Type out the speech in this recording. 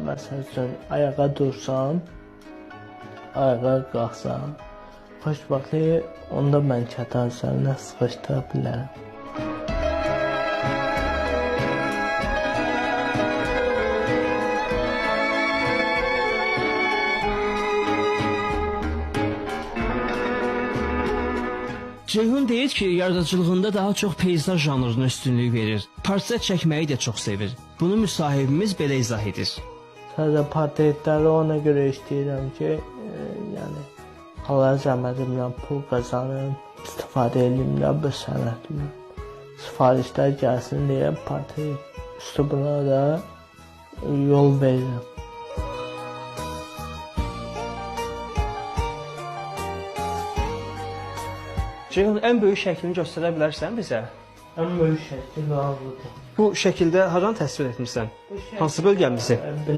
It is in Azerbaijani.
Məsəl üçün, ayağa dursam, ayağa qalxsam, xoşbəxtliyi onda mən kətan üzərinə sıxışdıra bilərəm. Ceyhun deyir ki, yaradıcılığında daha çox peyzaj janrına üstünlük verir. Portret çəkməyi də çox sevir. Bunu müsahibimiz belə izah edir. Sadəcə portretləri ona görə işləyirəm ki, yəni halal zəhmətimlə pul qazanım, istifadə edim də bu sənətimlə. Sifarişlər gəlsin deyə portret üslubuna da yol verirəm. Ceyhun, ən böyük şəklini göstərə bilərsən bizə? Ən böyük şəkil budur. Bu şəkildə haranı təsvir etmisən? Hansı bölgəmizi?